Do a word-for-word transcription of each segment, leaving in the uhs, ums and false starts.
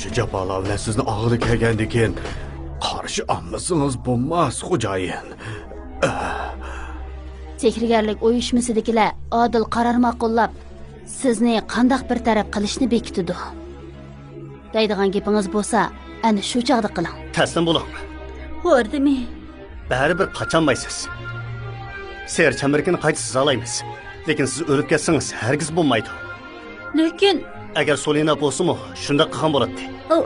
شۇ جاپالار بىلەن سىزنى ئالغىلى كەلگەندىكىن، قارشى ئالمىسىڭىز بولماس، خوجايىن. سېھىرگەرلىك ئۇيۇشمىسىدىكىلەر ئادىل قارار ماقۇللاپ، سىزنى قانداق بىر تەرەپ قىلىشنى بېكىتىدۇ. دەيدىغان گېپىڭىز بولسا، ئەنە شۇ چاغدا قىلىڭ. تەسلىم بولۇڭ. ھوردىمى؟ بەرىبىر قاچالمايسىز. سېھىر چەمبىرىكىنى قايتا سىزالايمىز. لېكىن سىز ئۆلۈپ كەتسىڭىز، ھەرگىز بولمايدۇ. لېكىن ئەگەر سولىنا بولسىمۇ، شۇنداق قىلغان بولاتتى. ئۇ،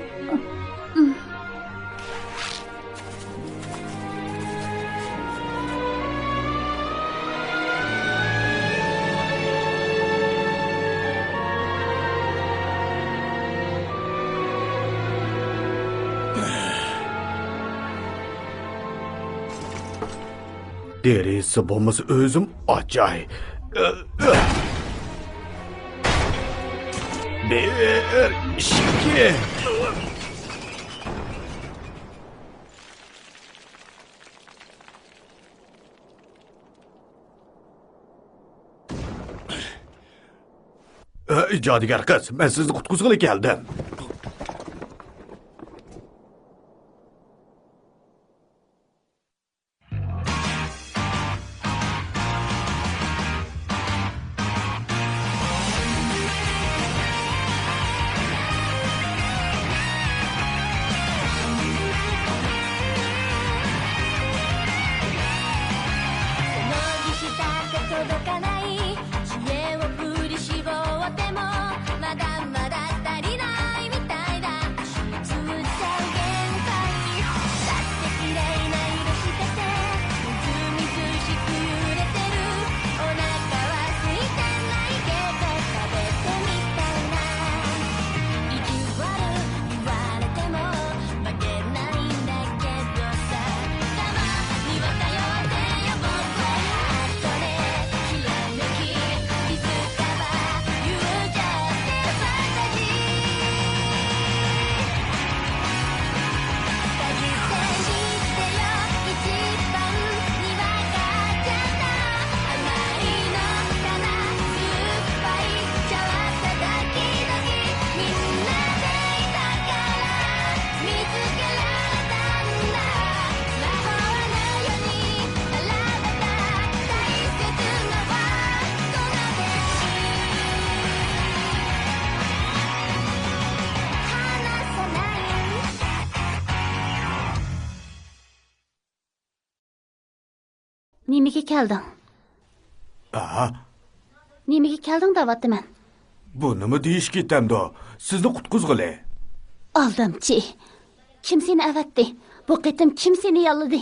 دېرىزىسى بولمىسا ئۆزۈم ئاچاي. بىر، ئىككى. ئە، جادۇگەر قىز، مەن سىزنى قۇتقۇزغىلى كەلدىم. نېمىگە كەلدىڭ؟ ئا؟ نېمىگە كەلدىڭ دەۋاتىمەن. بۇ نېمە دېيىش گېپىمدۇ؟ سىزنى قۇتقۇزغىلى. ئالدامچى. كىم سېنى ئەۋەتتى؟ بۇ قېتىم كىم سېنى ياللىدى؟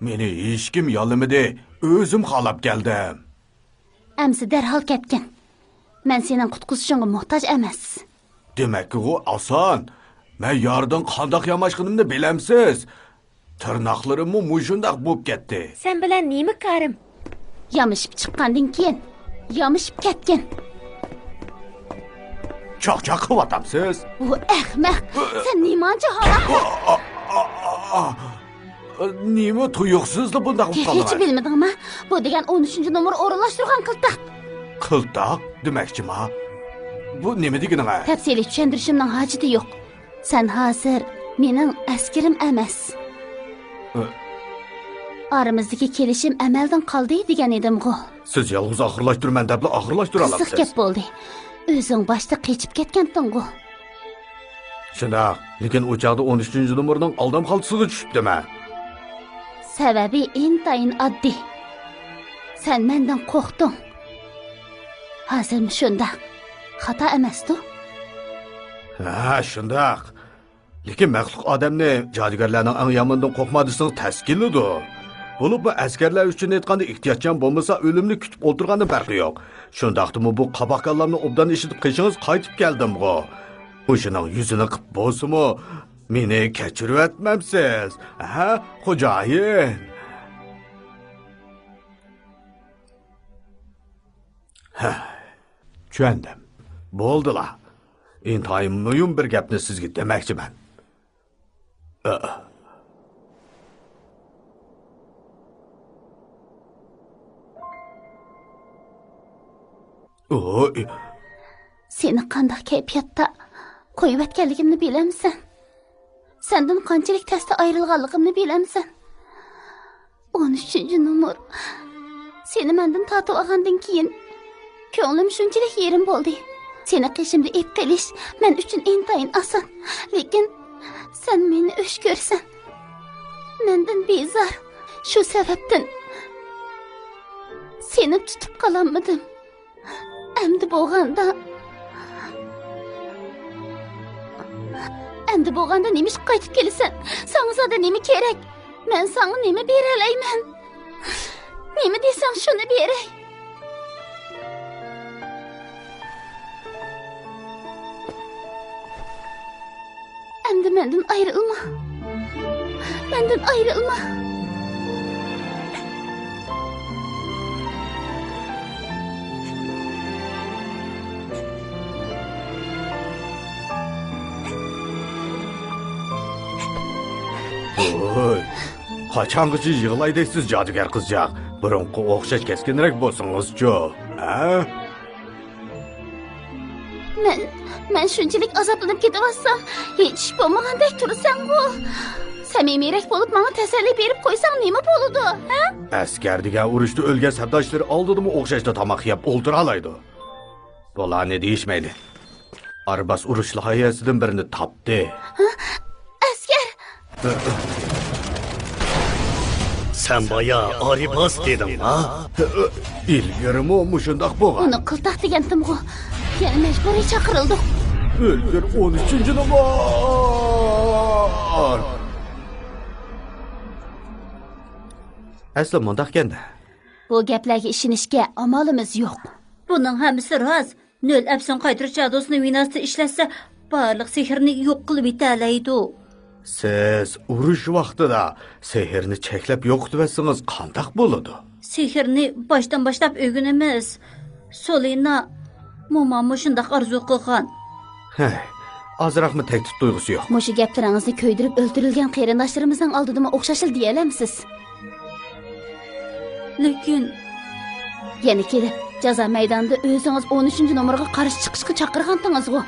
مېنى ھېچكىم ياللىمىدى. ئۆزۈم خالاپ كەلدىم. ئەمسە دەرھال كەتكىن. مەن سېنىڭ قۇتقۇزۇشۇڭغا موھتاج ئەمەس. دېمەككىغۇ ئاسان. مەن ياردىن قانداق ياماشقىنىمنى بىلەمسىز؟ تىرناقلىرىممۇ مۇشۇنداق بوپ كەتتى. سەن بىلەن نېمە كارىم؟ يامىشىپ چىققاندىن كېيىن، يامىشىپ كەتكىن. چاقچاق قىلىۋاتامسىز؟ ئۇ ئەخمەق! سەن نېمانچە ھالاك؟ نېمە تۇيۇقسىزلا بۇنداق بولۇپ قالدىڭ؟ تېخىچە بىلمىدىڭما؟ بۇ دېگەن ئون ئۈچىنچى نومۇر ئورۇنلاشتۇرغان قىلتاق. قىلتاق دېمەكچىما؟ بۇ نېمە دېگىنىڭ؟ تەپسىلىي چۈشەندۈرۈشۈمنىڭ ھاجىتى يوق. سەن ھازىر مېنىڭ ئەسكىرىم ئەمەس. ئە. ئارىمىزدىكى كېلىشىم ئەمەلدىن قالدى دېگەن ئىدىمغۇ. سىز يالغۇز ئاخىرلاشتۇرىمەن دەپلا ئاخىرلاشتۇرالامسىز؟ قىزىق گەپ بولدى. ئۆزۈڭ باشتا قېچىپ كەتكەنتىڭغۇ. شۇنداق، لېكىن ئۇ چاغدا ئون ئۈچىنچى نومۇرنىڭ ئالدام خالتىسىغا چۈشۈپتىمەن. سەۋەبى ئىنتايىن ئاددىي. سەن مەندىن قورقتۇڭ. ھازىرمۇ شۇنداق. خاتا ئەمەستۇ؟ ھە، شۇنداق. لېكىن مەخلۇق ئادەمنى جادۇگەرلەرنىڭ ئەڭ يامىنىدىن قورقما دېسىڭىز تەس كېلىدۇ. بولۇپمۇ ئەسكەرلەر ئۈچۈن ئېيتقاندا، ئېھتىياتچان بولمىسا ئۆلۈمنى كۈتۈپ ئولتۇرغاندىن پەرقى يوق. شۇنداقتىمۇ بۇ قاپاقكاللامنى ئوبدان ئىشلىتىپ قېچىڭىز قايتىپ كەلدىمغۇ. مۇشۇنىڭ يۈزىنى قىپ بولسىمۇ مېنى كەچۈرۈۋەتمەمسىز، ھە، خوجايىن؟ ھە، چۈشەندىم. بولدىلا. ئىنتايىن مۇھىم بىر گەپنى سىزگە دېمەكچىمەن. ئە. ئۇ، ئى. سېنى قانداق كەيپىياتتا قويۇۋەتكەنلىكىمنى بىلەمسەن؟ سەندىن قانچىلىك تەستە ئايرىلغانلىقىمنى بىلەمسەن؟ ئون ئۈچىنچى نومۇر. سېنى مەندىن تارتىپ ئالغاندىن كېيىن، كۆڭلۈم شۇنچىلىك يېرىم بولدى. سېنى قېشىمدا ئېلىپ قېلىش مەن ئۈچۈن ئىنتايىن ئاسان. لېكىن سەن مېنى ئۆچ كۆرسەڭ، مەندىن بىزار. شۇ سەۋەبتىن سېنى تۇتۇپ قالالمىدىم. ئەمدى بولغاندا، ئەمدى بولغاندا نېمىشقا قايتىپ كېلىسەن؟ ساڭا زادى نېمە كېرەك؟ مەن ساڭا نېمە بېرەلەيمەن؟ نېمە دېسەڭ، شۇنى بېرەي. ئەمدى مەندىن ئايرىلما. مەندىن ئايرىلما. ۋوي، قاچانغىچە يىغلايدىسىز، جادۇگەر قىزچاق؟ بۇرۇنقىغا ئوخشاش كەسكىنرەك بولسىڭىزچۇ، ھە؟ مەن، مەن شۇنچىلىك ئازابلىنىپ كېتىۋاتسام، ھېچ ئىش بولمىغاندەك تۇرىسەنغۇ. سەمىمىيرەك بولۇپ، ماڭا تەسەللى بېرىپ قويساڭ نېمە بولىدۇ، ھە؟ ئەسكەر دېگەن ئۇرۇشتا ئۆلگەن سەپداشلىرى ئالدىدىمۇ ئوخشاشلا تاماق يەپ ئولتۇرالايدۇ. بۇلارنى دېيىشمەيلى. ئارباس ئۇرۇش لايىھەسىدىن بىرنى تاپتى. ھە؟ ئەسكەر! سەن بايا ئارباس دېدىڭ، ھە؟ ئىلگىرىمۇ مۇشۇنداق بولغان. ئۇنى قىلتاق دېگەنتىمغۇ. يەنە مەجبۇرىي چاقىرىلدۇق. ئۆلتۈر ئون ئۈچىنچى نومۇر! ئەسلى مۇنداق ئىكەن-دە. بۇ گەپلەرگە ئىشىنىشكە ئامالىمىز يوق. بۇنىڭ ھەممىسى راست. نۆل ئەپسۇن قايتۇرۇش جادۇسىنى ۋېناستا ئىشلەتسە، بارلىق سېھىرنى يوق قىلىۋېتەلەيدۇ. سىز ئۇرۇش ۋاقتىدا سېھىرنى چەكلەپ يوقىتىۋەتسىڭىز قانداق بولىدۇ؟ سېھىرنى باشتىن باشلاپ ئۆگىنىمىز. سولىنا موماممۇ شۇنداق ئارزۇ قىلغان. ھەي، ئازراقمۇ تەكلىپ تۇيغۇسى يوق. مۇشۇ گەپلىرىڭىزنى كۆيدۈرۈپ ئۆلتۈرۈلگەن قېرىنداشلىرىمىزنىڭ ئالدىدىمۇ ئوخشاشلا دېيەلەمسىز؟ لېكىن يەنە كېلىپ، جازا مەيدانىدا ئۆزىڭىز ئون ئۈچىنچى نومۇرغا قارشى چىقىشقا چاقىرغانتىڭىزغۇ؟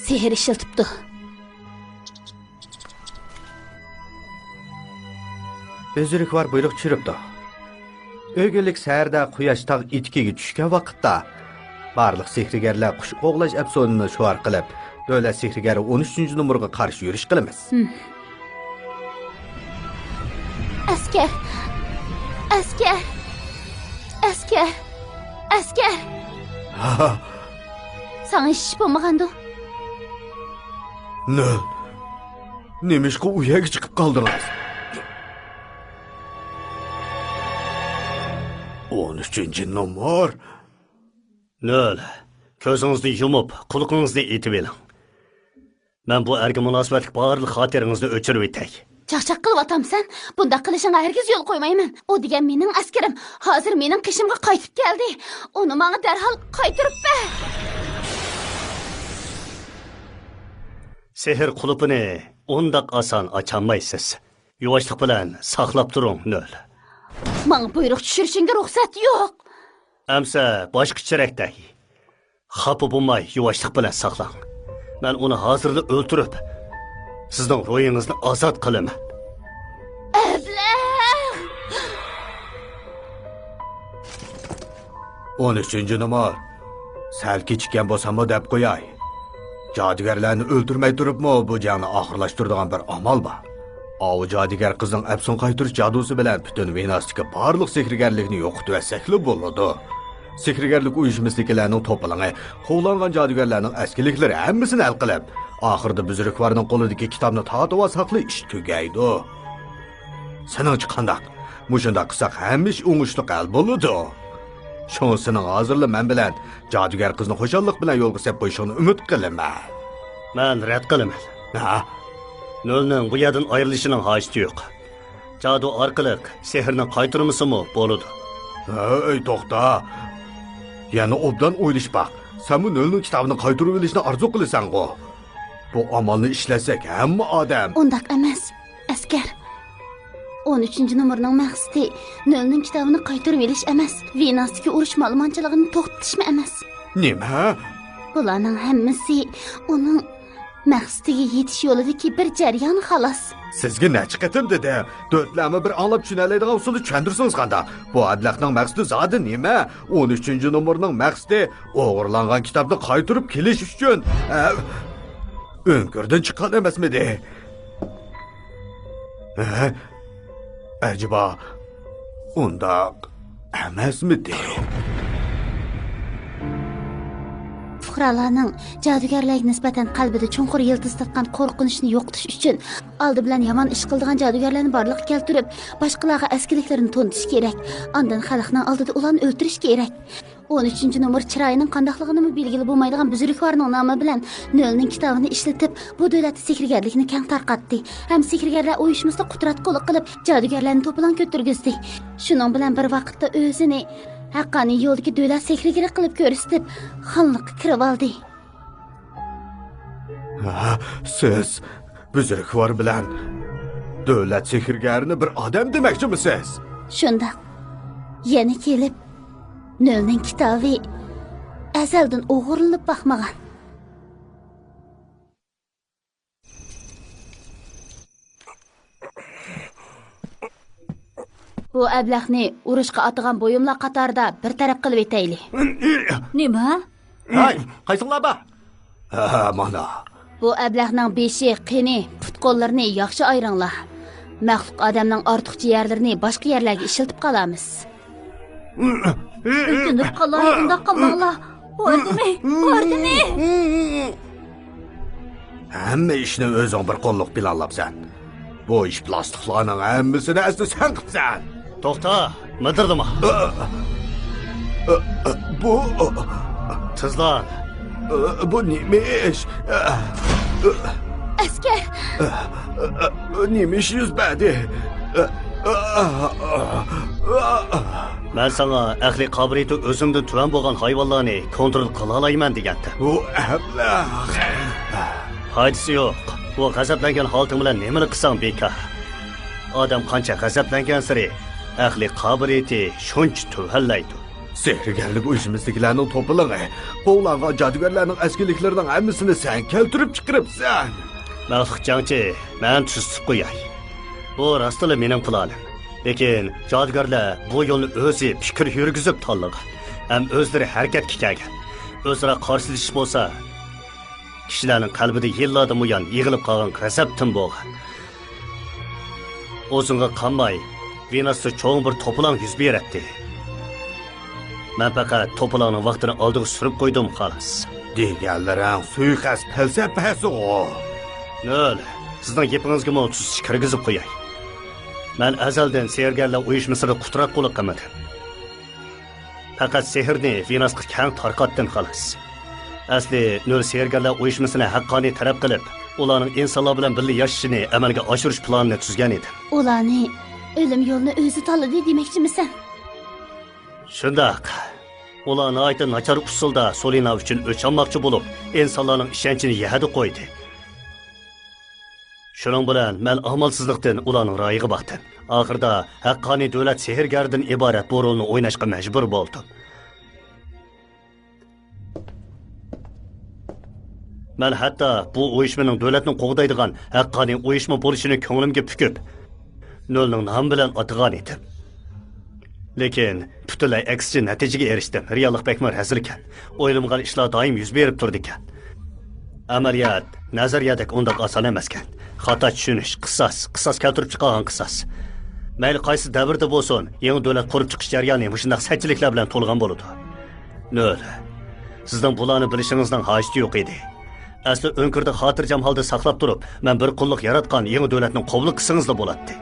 سېھىر ئىشلىتىپتۇ. بۈزرۈكۋار بۇيرۇق چۈشۈرۈپتۇ. ئۆگۈنلۈك سەھەردە قۇياش تاغ ئېتىكىگە چۈشكەن ۋاقىتتا، بارلىق سېھىرگەرلەر قۇش قوغلاش ئەپسۇنىنى شوئار قىلىپ، دۆلەت سېھىرگەرى ئون ئۈچىنچى نومۇرغا قارشى يۈرۈش قىلىمىز. ھىم. ئەسكەر! ئەسكەر! ئەسكەر! ئەسكەر! ساڭا ھېچ ئىش بولمىغاندۇ؟ نۆل! نېمىشقا ئۇ يەرگە چىقىپ قالدىڭىز؟ ئون ئۈچىنچى نومۇر. نۆل، كۆزىڭىزنى يۇمۇپ، قۇلىقىڭىزنى ئېتىۋېلىڭ. مەن بۇ ئەرگە مۇناسىۋەتلىك بارلىق خاتىرىڭىزنى ئۆچۈرۈۋېتەي. چاقچاق قىلىۋاتامسەن؟ بۇنداق قىلىشىڭغا ھەرگىز يول قويمايمەن. ئۇ دېگەن مېنىڭ ئەسكىرىم. ھازىر مېنىڭ قېشىمغا قايتىپ كەلدى. ئۇنى ماڭا دەرھال قايتۇرۇپ بەر. سېھىر قۇلۇپىنى ئۇنداق ئاسان ئاچالمايسىز. يۇۋاشلىق بىلەن ساقلاپ تۇرۇڭ، نۆل. ماڭا بۇيرۇق چۈشۈرۈشۈڭگە رۇخسەت يوق. ئەمسە باشقا چېرەكتە. خاپا بولماي، يۇۋاشلىق بىلەن ساقلاڭ. مەن ئۇنى ھازىرلا ئۆلتۈرۈپ، سىزنىڭ روھىڭىزنى ئازاد قىلىمەن. ئەبلەخ! ئون ئۈچىنچى نومۇر. سەل كېچىككەن بولساممۇ دەپ قوياي. جادۇگەرلەرنى ئۆلتۈرمەي تۇرۇپمۇ بۇ جەڭنى ئاخىرلاشتۇرىدىغان بىر ئامال بار. ئاۋۇ جادۇگەر قىزنىڭ ئەپسۇن قايتۇرۇش جادۇسى بىلەن پۈتۈن ۋېناستىكى بارلىق سېھىرگەرلىكنى يوقىتىۋەتسەكلا بولىدۇ. سېھىرگەرلىك ئۇيۇشمىسىدىكىلەرنىڭ توپىلىڭى، قوغلانغان جادۇگەرلەرنىڭ ئەسكىلىكلىرى ھەممىسىنى ھەل قىلىپ، ئاخىرىدا بۈزرۈكۋارنىڭ قولىدىكى كىتابنى تارتىۋالساقلا ئىش تۈگەيدۇ. سېنىڭچە قانداق؟ مۇشۇنداق قىلساق ھەممە ئىش ئوڭۇشلۇق ھەل بولىدۇ. شۇڭا سېنىڭ ھازىرلا مەن بىلەن جادۇگەر قىزنى خۇشاللىق بىلەن يولغا سەپ قويۇشۇڭنى ئۈمىد قىلىمەن. مەن رەت قىلىمەن. ھە؟ نۆلنىڭ بۇ يەردىن ئايرىلىشىنىڭ ھاجىتى يوق. جادۇ ئارقىلىق سېھىرنى قايتۇرمىسىمۇ بولىدۇ. ھەي، توختا! يەنە ئوبدان ئويلىشىپ باق. سەنمۇ نۆلنىڭ كىتابىنى قايتۇرۇۋېلىشنى ئارزۇ قىلىسەنغۇ؟ بۇ ئامالنى ئىشلەتسەك، ھەممە ئادەم. ئۇنداق ئەمەس، ئەسكەر. ئون ئۈچىنچى نومۇرنىڭ مەقسىتى نۆلنىڭ كىتابىنى قايتۇرۇۋېلىش ئەمەس، ۋېناستىكى ئۇرۇش مالىمانچىلىقىنى توختىتىشمۇ ئەمەس. نېمە؟ بۇلارنىڭ ھەممىسى ئۇنىڭ مەقسىتىگە يېتىش يولىدىكى بىر جەريان، خالاس. سىزگە نەچچە قېتىم دېدى، تۆتلەممۇ بىر ئاڭلاپ چۈشىنەلەيدىغان ئۇسۇلدا چۈشەندۈرسىڭىز قانداق؟ بۇ ئەبلەخنىڭ مەقسىتى زادى نېمە؟ ئون ئۈچىنچى نومۇرنىڭ مەقسىتى ئوغرىلانغان كىتابنى قايتۇرۇپ كېلىش ئۈچۈن، ئە، ئۆڭكۈردىن چىققان ئەمەسمىدى؟ ھە؟ ئەجەبا، ئۇنداق ئەمەسمىدى؟ پۇقرالارنىڭ جادۇگەرلەرگە نىسبەتەن قەلبىدە چوڭقۇر يىلتىز تارتقان قورقۇنچنى يوقىتىش ئۈچۈن، ئالدى بىلەن يامان ئىش قىلىدىغان جادۇگەرلەرنى بارلىققا كەلتۈرۈپ، باشقىلارغا ئەسكىلىكلىرىنى تونۇتۇش كېرەك. ئاندىن خەلقنىڭ ئالدىدا ئۇلارنى ئۆلتۈرۈش كېرەك. ئون ئۈچىنچى نومۇر چىرايىنىڭ قانداقلىقىنىمۇ بىلگىلى بولمايدىغان بۈزرۈكۋارنىڭ نامى بىلەن نۆلنىڭ كىتابىنى ئىشلىتىپ، بۇ دۆلەتتە سېھىرگەرلىكنى كەڭ تارقاتتى ھەم سېھىرگەرلەر ئۇيۇشمىسىدا قۇتراتقۇلۇق قىلىپ، جادۇگەرلەرنى توپىلاڭ كۆتۈرگۈزدى. شۇنىڭ بىلەن بىر ۋاقىتتا ئۆزىنى ھەققانىي يولدىكى دۆلەت سېھىرگىرى قىلىپ كۆرسىتىپ، خانلىققا كىرىۋالدى. ھە، سىز بۈزرۈكۋار بىلەن دۆلەت سېھىرگەرىنى بىر ئادەم دېمەكچىمۇسىز؟ شۇنداق. يەنە كېلىپ، نۆلنىڭ كىتابى ئەزەلدىن ئوغرىلىنىپ باقمىغان. بۇ ئەبلەخنى ئۇرۇشقا ئاتىغان بۇيۇملار قاتارىدا بىر تەرەپ قىلىۋېتەيلى. نېمە؟ ھاي، قايسىڭلار بار؟ ھە، مانا. بۇ ئەبلەخنىڭ بېشى، قېنى، پۇت-قوللىرىنى ياخشى ئايرىڭلار. مەخلۇق ئادەمنىڭ ئارتۇقچە يەرلىرىنى باشقا يەرلەرگە ئىشلىتىپ قالارمىز. ئۆكۈنۈپ قالاي، ئۇنداق قىلماڭلار. ۋاردىمى، ۋاردىمى! ھەممە ئىشنى ئۆزۈڭ بىر قوللۇق پىلانلاپسەن. بۇ ئىش پىلاستىكلارنىڭ ھەممىسىنى ئەسلى سەن قىپسەن. توختا، مىدىرلىما. بۇ، تېزلان. بۇ نېمە ئىش؟ ئەسكەر! نېمە ئىش يۈز بەردى؟ مەن ساڭا ئەقلىي قابىلىيىتى ئۆسۈمدىن تۆۋەن بولغان ھايۋانلارنى كونترول قىلالايمەن دېگەنتىم. بۇ ئەبلەخ. پايدىسى يوق. بۇ غەزەپلەنگەن ھالىتىڭ بىلەن نېمىنى قىلساڭ بىكار. ئادەم قانچە غەزەپلەنگەنسېرى ئەقلىي قابىلىيىتى شۇنچە تۆۋەنلەيدۇ. سېھىرگەرلىك ئۇيۇشمىسىدىكىلەرنىڭ توپىلىڭى، قوغلانغان جادۇگەرلەرنىڭ ئەسكىلىكلىرىنىڭ ھەممىسىنى سەن كەلتۈرۈپ چىقىرىپسەن. مەخلۇق جەڭچى، مەن تۈزىتىپ قوياي. بۇ راستلا مېنىڭ پىلانىم. لېكىن جادۇگەرلەر بۇ يولنى ئۆزى پىكىر يۈرگۈزۈپ تاللىغان ھەم ئۆزلىرى ھەرىكەتكە كەلگەن. ئۆزئارا قارشىلىشىش بولسا، كىشىلەرنىڭ قەلبىدە يىللاردىن بۇيان يىغىلىپ قالغان غەزەپتىن بولغان. ئۇزۇنغا قالماي، ۋېنۇستا چوڭ بىر توپىلاڭ يۈز بېرەتتى. مەن پەقەت توپىلاڭنىڭ ۋاقتىنى ئالدىغا سۈرۈپ قويدۇم، خالاس. دېگەنلىرىڭ سۇيىقەست پەلسەپىسىغۇ. نۆل، سىزنىڭ گېپىڭىزگىمۇ تۈزىتىش كىرگۈزۈپ قوياي. مەن ئەزەلدىن سېھىرگەرلەر ئۇيۇشمىسىدا قۇتراتقۇلۇق قىلمىدىم. پەقەت سېھىرنى ۋېنۇسقا كەڭ تارقاتتىم، خالاس. ئەسلى نۆل سېھىرگەرلەر ئۇيۇشمىسىنى ھەققانىي تەرەپ قىلىپ، ئۇلارنىڭ ئىنسانلار بىلەن بىللە ياشىشىنى ئەمەلگە ئاشۇرۇش پىلانىنى تۈزگەن ئىدىم. ئۇلارنى ئۆلۈم يولىنى ئۆزى تاللىدى دېمەكچىمىسەن؟ شۇنداق. ئۇلار ناھايىتى ناچار ئۇسۇلدا سولىنا ئۈچۈن ئۆچ ئالماقچى بولۇپ، ئىنسانلارنىڭ ئىشەنچىنى يەردە قويدى. شۇنىڭ بىلەن مەن ئامالسىزلىقتىن ئۇلارنىڭ رايىغا باقتىم. ئاخىرىدا ھەققانىي دۆلەت سېھىرگەردىن ئىبارەت بۇ رولنى ئويناشقا مەجبۇر بولدۇم. مەن ھەتتا بۇ ئۇيۇشمىنىڭ دۆلەتنى قوغدايدىغان ھەققانىي ئۇيۇشما بولۇشىنى كۆڭلۈمگە پۈكۈپ، نۆلنىڭ نامى بىلەن ئاتىغان ئىدىم. لېكىن پۈتۈنلەي ئەكسىچە نەتىجىگە ئېرىشتىم. رېئاللىق بەكمۇ رەزىلكەن. ئويلىمىغان ئىشلار دائىم يۈز بېرىپ تۇرىدىكەن. ئەمەلىيەت، نەزەرىيەدەك ئۇنداق ئاسان ئەمەسكەن. خاتا چۈشىنىش، قىساس، قىساس كەلتۈرۈپ چىقارغان قىساس. مەيلى قايسى دەۋردە بولسۇن، يېڭى دۆلەت قۇرۇپ چىقىش جەريانى مۇشۇنداق سەتچىلىكلەر بىلەن تولغان بولىدۇ. نۆل، سىزنىڭ بۇلارنى بىلىشىڭىزنىڭ ھاجىتى يوق ئىدى. ئەسلى ئۆڭكۈردە خاتىرجەم ھالدا ساقلاپ تۇرۇپ، مەن بىر قۇللۇق ياراتقان يېڭى دۆلەتنى قوبۇل قىلسىڭىزلا بولاتتى.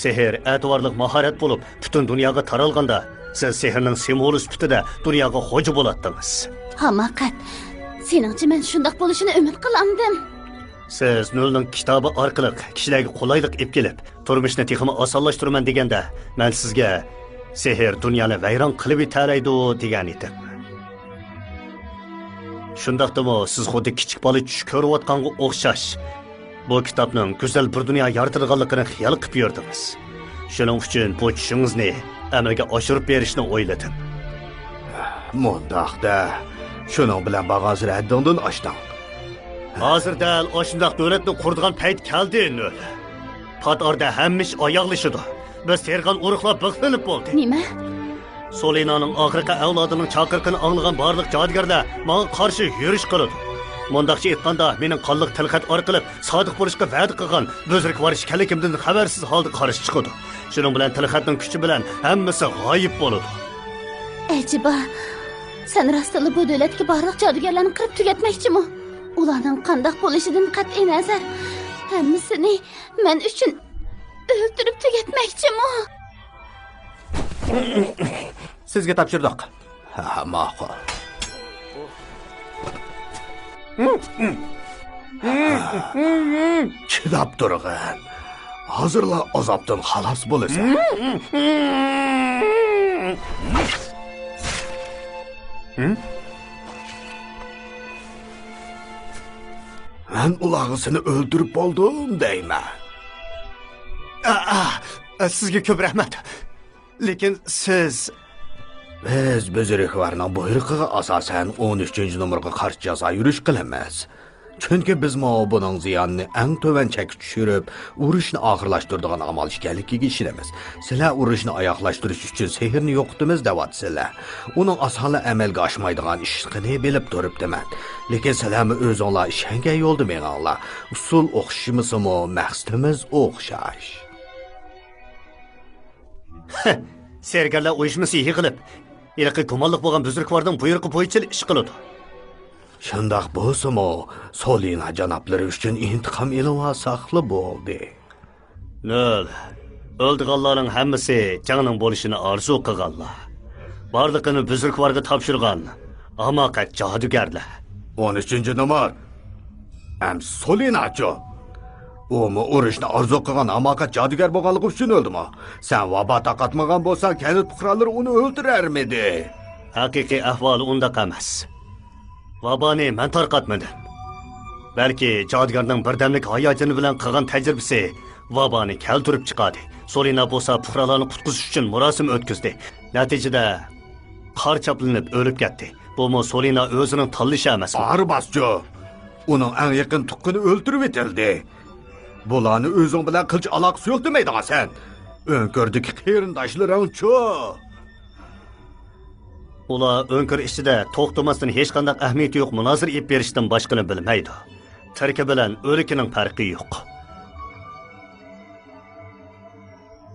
سېھىر ئەتىۋارلىق ماھارەت بولۇپ، پۈتۈن دۇنياغا تارالغاندا، سىز سېھىرنىڭ سىمۋولى سۈپىتىدە دۇنياغا خوجا بولاتتىڭىز. ھاماقەت! سېنىڭچە مەن شۇنداق بولۇشىنى ئۈمىد قىلامدىم؟ سىز نۆلنىڭ كىتابى ئارقىلىق كىشىلەرگە قولايلىق ئېلىپ كېلىپ، تۇرمۇشنى تېخىمۇ ئاسانلاشتۇرىمەن دېگەندە، مەن سىزگە سېھىر دۇنيانى ۋەيران قىلىۋېتەلەيدۇ دېگەن ئىدىم. شۇنداقتىمۇ سىز خۇددى كىچىك بالا چۈش كۆرۈۋاتقانغا ئوخشاش، بۇ كىتابنىڭ گۈزەل بىر دۇنيا يارىتىدىغانلىقىنى خىيال قىلىپ يۈردىڭىز. شۇنىڭ ئۈچۈن بۇ چۈشىڭىزنى ئەمەلگە ئاشۇرۇپ بېرىشنى ئويلىدىم. مۇنداق دە، شۇنىڭ بىلەن بارغانسېرى ھەددىڭدىن ئاشتىڭ. ھازىر دەل ئاشۇنداق دۆلەتنى قۇرىدىغان پەيت كەلدى، نۆل. پات ئارىدا ھەممە ئىش ئاياغلىشىدۇ. بىز تېرىغان ئۇرۇقلار بىخلىنىپ بولدى. نېمە؟ سولىنانىڭ ئاخىرقى ئەۋلادىنىڭ چاقىرىقىنى ئاڭلىغان بارلىق جادۇگەرلەر ماڭا قارشى يۈرۈش قىلىدۇ. مۇنداقچە ئېيتقاندا، مېنىڭ قانلىق تىلخەت ئارقىلىق سادىق بولۇشقا ۋەدە قىلغان بۈزرۈكۋار ئىكەنلىكىمدىن خەۋەرسىز ھالدا قارشى چىقىدۇ. شۇنىڭ بىلەن تىلخەتنىڭ كۈچى بىلەن ھەممىسى غايىب بولىدۇ. ئەجەبا، سەن راستتىنلا بۇ دۆلەتتىكى بارلىق جادۇگەرلەرنى قىرىپ تۈگەتمەكچىمۇ؟ ئۇلارنىڭ قانداق بولۇشىدىن قەتئىينەزەر، ھەممىسىنى مەن ئۈچۈن ئۆلتۈرۈپ تۈگەتمەكچىمۇ؟ سىزگە تاپشۇردۇق. ھە، ماقۇل. چىداپ تۇرغىن. ھازىرلا ئازابتىن خالاس بولىسەن. مەن ئۇلارغا سېنى ئۆلتۈرۈپ بولدۇم دەيمەن. ئا، ئا، سىزگە كۆپ رەھمەت. لېكىن سىز بىز بۈزرۈكۋارنىڭ بۇيرۇقىغا ئاساسەن ئون ئۈچىنچى نومۇرغا قارشى جازا يۈرۈش قىلىمىز. چۈنكى بىزمۇ بۇنىڭ زىيانىنى ئەڭ تۆۋەن چەككە چۈشۈرۈپ، ئۇرۇشنى ئاخىرلاشتۇرىدىغان ئامال ئىكەنلىكىگە ئىشىنىمىز. سىلەر ئۇرۇشنى ئاياغلاشتۇرۇش ئۈچۈن سېھىرنى يوقىتىمىز دەۋاتىسىلەر. ئۇنىڭ ئاسانلا ئەمەلگە ئاشمايدىغان ئىشلىقىنى بىلىپ تۇرۇپتىمەن. لېكىن سىلەرمۇ ئۆزۈڭلار ئىشەنگەن يولدا مېڭىڭلار. ئۇسۇل ئوخشىمىسىمۇ، مەقسىتىمىز ئوخشاش. سەرگەرلەر ئۇيۇشمىسى يىغىلىپ، ھېلىقى گۇمانلىق بولغان بۈزرۈكۋارنىڭ بۇيرۇقى بويىچە ئىش قىلىدۇ. شۇنداق بولسىمۇ، سولىنا جانابلىرى ئۈچۈن ئىنتىقام ئېلىۋالساقلا بولدى. نۆل، ئۆلىدىغانلارنىڭ ھەممىسى جەڭنىڭ بولۇشىنى ئارزۇ قىلغانلار. بارلىقىنى بۈزرۈكۋارغا تاپشۇرغان ھاماقەت جادۇگەرلەر. ئون ئۈچىنچى نومۇر. ئەمسە سولىناچۇ؟ ئۇمۇ ئۇرۇشنى ئارزۇ قىلغان ھاماقەت جادۇگەر بولغانلىقى ئۈچۈن ئۆلدىمۇ؟ سەن ۋابا تارقاتمىغان بولساڭ، كەنت پۇقرالىرى ئۇنى ئۆلتۈرەرمىدى؟ ھەقىقىي ئەھۋالى ئۇنداق ئەمەس. ۋابانى مەن تارقاتمىدىم. بەلكى جادۇگەرنىڭ بىردەملىك ھاياجىنى بىلەن قىلغان تەجرىبىسى ۋابانى كەلتۈرۈپ چىقاردى. سولىنا بولسا پۇقرالارنى قۇتقۇزۇش ئۈچۈن مۇراسىم ئۆتكۈزدى. نەتىجىدە قار چاپلىنىپ ئۆلۈپ كەتتى. بۇمۇ سولىنا ئۆزىنىڭ تاللىشى ئەمەسمۇ؟ بارباسچۇ! ئۇنىڭ ئەڭ يېقىن تۇغقىنى ئۆلتۈرۈۋېتىلدى. بۇلارنى ئۆزۈڭ بىلەن قىلچە ئالاقىسى يوق دېمەيدىغان سەن. ئۆڭكۈردىكى قېرىنداشلىرىڭچۇ؟ ئۇلار ئۆڭكۈر ئىچىدە توختىماستىن ھېچقانداق ئەھمىيىتى يوق مۇنازىرە ئېلىپ بېرىشتىن باشقىنى بىلمەيدۇ. تىرىكى بىلەن ئۆلۈكىنىڭ پەرقى يوق.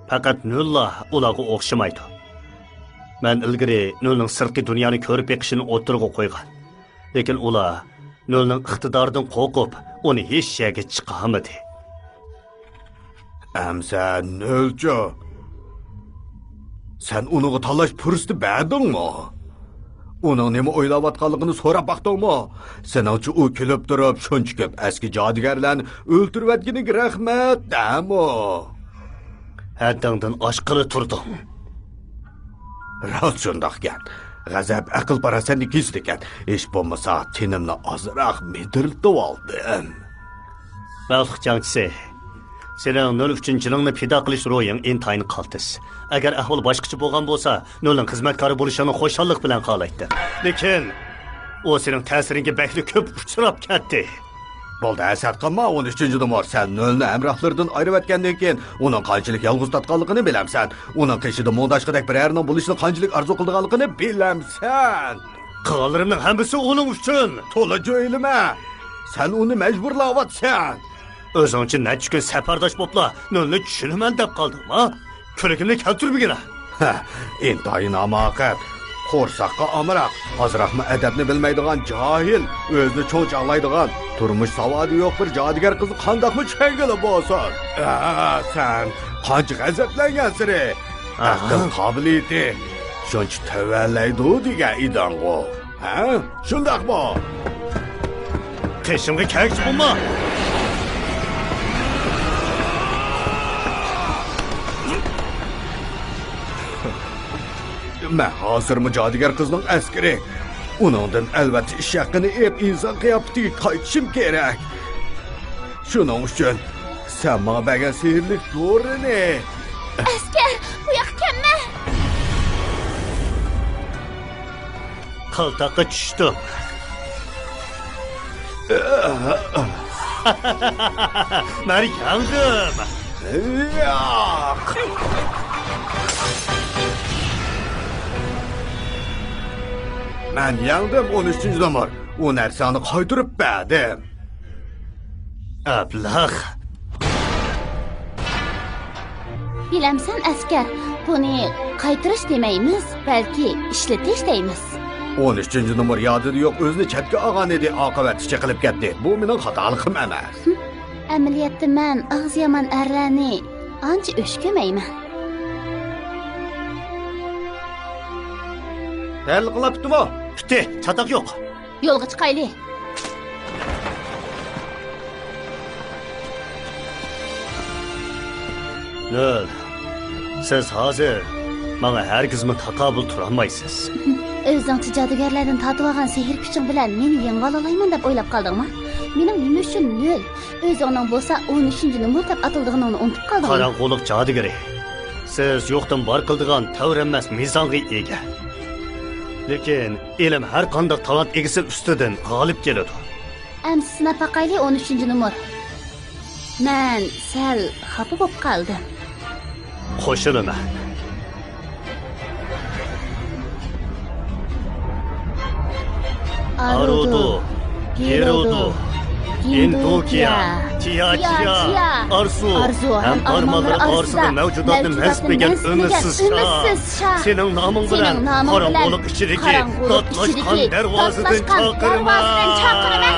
پەقەت نۆللا ئۇلارغا ئوخشىمايدۇ. مەن ئىلگىرى نۆلنىڭ سىرتقى دۇنيانى كۆرۈپ بېقىشىنى ئوتتۇرىغا قويغان. لېكىن ئۇلار نۆلنىڭ ئىقتىدارىدىن قورقۇپ، ئۇنى ھېچ يەرگە چىقارمىدى. ئەمسە نۆلچۇ؟ سەن ئۇنىڭغا تاللاش پۇرسىتى بەردىڭمۇ؟ ئۇنىڭ نېمە ئويلاۋاتقانلىقىنى سوراپ باقتىڭمۇ؟ سېنىڭچە ئۇ كۈلۈپ تۇرۇپ، شۇنچە كۆپ ئەسكى جادۇگەرلەرنى ئۆلتۈرۈۋەتكىنىگە رەھمەت دەمۇ؟ ھەددىڭدىن ئاشقىلى تۇردۇڭ. راست شۇنداقكەن. غەزەپ ئەقىل-پاراسەتنى كېسىدىكەن. ھېچ بولمىسا تېنىمنى ئازراق مىدىرلىتىۋالدىم. مەخلۇق جەڭچىسى، سېنىڭ نۆل ئۈچۈن جېنىڭنى پىدا قىلىش روھىڭ ئىنتايىن قالتىس. ئەگەر ئەھۋال باشقىچە بولغان بولسا، نۆلنىڭ خىزمەتكارى بولۇشۇڭنى خۇشاللىق بىلەن خالايتتىم. لېكىن ئۇ سېنىڭ تەسىرىڭگە بەكلا كۆپ ئۇچراپ كەتتى. بولدى، ھەسەت قىلما، ئون ئۈچىنچى نومۇر. سەن نۆلنى ھەمراھلىرىدىن ئايرىۋەتكەندىن كېيىن، ئۇنىڭ قانچىلىك يالغۇز تارتقانلىقىنى بىلەمسەن؟ ئۇنىڭ قېشىدا مۇڭداشقۇدەك بىرەرنىڭ بولۇشىنى قانچىلىك ئارزۇ قىلىدىغانلىقىنى بىلەمسەن؟ قىلغانلىرىمنىڭ ھەممىسى ئۇنىڭ ئۈچۈن. تولا جۆيلىمە! سەن ئۇنى مەجبۇرلاۋاتىسەن. ئۆزۈڭچە نەچچە كۈن سەپەرداش بوپلا نۆلنى چۈشىنىمەن دەپ قالدىڭما؟ كۈلكۈمنى كەلتۈرمىگىنە. ھە، ئىنتايىن ھاماقەت. قورساققا ئامراق، ئازراقمۇ ئەدەپنى بىلمەيدىغان جاھىل، ئۆزىنى چوڭ چاغلايدىغان، تۇرمۇش ساۋادى يوق بىر جادۇگەر قىزنى قانداقمۇ چۈشەنگىلى بولسۇن؟ ھە، سەن قانچە غەزەپلەنگەنسېرى ئەقىل قابىلىيىتى شۇنچە تۆۋەنلەيدۇ دېگەن ئىدىڭغۇ. ھە؟ شۇنداقمۇ؟ قېشىمغا كەلگۈچى بولما! مەن ھازىرمۇ جادۇگەر قىزنىڭ ئەسكىرى. ئۇنىڭدىن ئەلۋەتتە ئىش ھەققىنى ئېلىپ، ئىنسان قىياپىتىگە قايتىشىم كېرەك. شۇنىڭ ئۈچۈن سەن ماڭا بەرگەن سېھىرلىك دورىنى ئەسكەر، بۇ ياققا كەلمە! قالتاققا چۈشتۈم. مەن يەڭدىم. ياق! مەن يەڭدىم، ئون ئۈچىنچى نومۇر. ئۇ نەرسەڭنى قايتۇرۇپ بەردىم. ئەبلەخ. بىلەمسەن، ئەسكەر، بۇنى قايتۇرۇش دېمەيمىز، بەلكى ئىشلىتىش دەيمىز. ئون ئۈچىنچى نومۇر يادىدا يوق، ئۆزىنى چەتكە ئالغان ئىدى، ئاقىۋەتتە چېقىلىپ كەتتى. بۇ مېنىڭ خاتالىقىم ئەمەس. ھىم، ئەمەلىيەتتە مەن ئاغزى يامان ئەرلەرنى ئانچە ئۆچ كۆرمەيمەن. تەييارلىقىڭلار پۈتتىمۇ؟ پۈتتى، چاتاق يوق. يولغا چىقايلى. نۆل، سىز ھازىر ماڭا ھەرگىزمۇ تاقابىل تۇرالمايسىز. ئۆزۈڭچە جادۇگەرلەردىن تارتىۋالغان سېھىر كۈچۈڭ بىلەن مېنى يېڭىۋالالايمەن دەپ ئويلاپ قالدىڭمۇ؟ مېنىڭ نېمە ئۈچۈن نۆل، ئۆزۈڭنىڭ بولسا ئون ئۈچىنچى نومۇر دەپ ئاتىلىدىغىنىڭنى ئۇنتۇپ قالدىڭمۇ؟ قاراڭغۇلۇق جادۇگىرى، سىز يوقتىن بار قىلىدىغان تەۋرەنمەس مىزانغا ئىگە. لېكىن ئىلىم ھەر قانداق تالانت ئىگىسى ئۈستىدىن غالىب كېلىدۇ. ئەمسە سىناپ باقايلى، ئون ئۈچىنچى نومۇر. مەن سەل خاپا بولۇپ قالدىم. قوشۇلىمەن. ئارۇدۇ، گېرۇدۇ، گىندوكىيا، تىياچىيا، ئارزۇ ھەم ئارمانلىرى ئارىسىدا مەۋجۇداتنى مەنسىتمىگەن ئۈمىدسىز شاھ. سېنىڭ نامىڭ بىلەن قاراڭغۇلۇق ئىچىدىكى داتلاشقان دەرۋازىدىن چاقىرىمەن.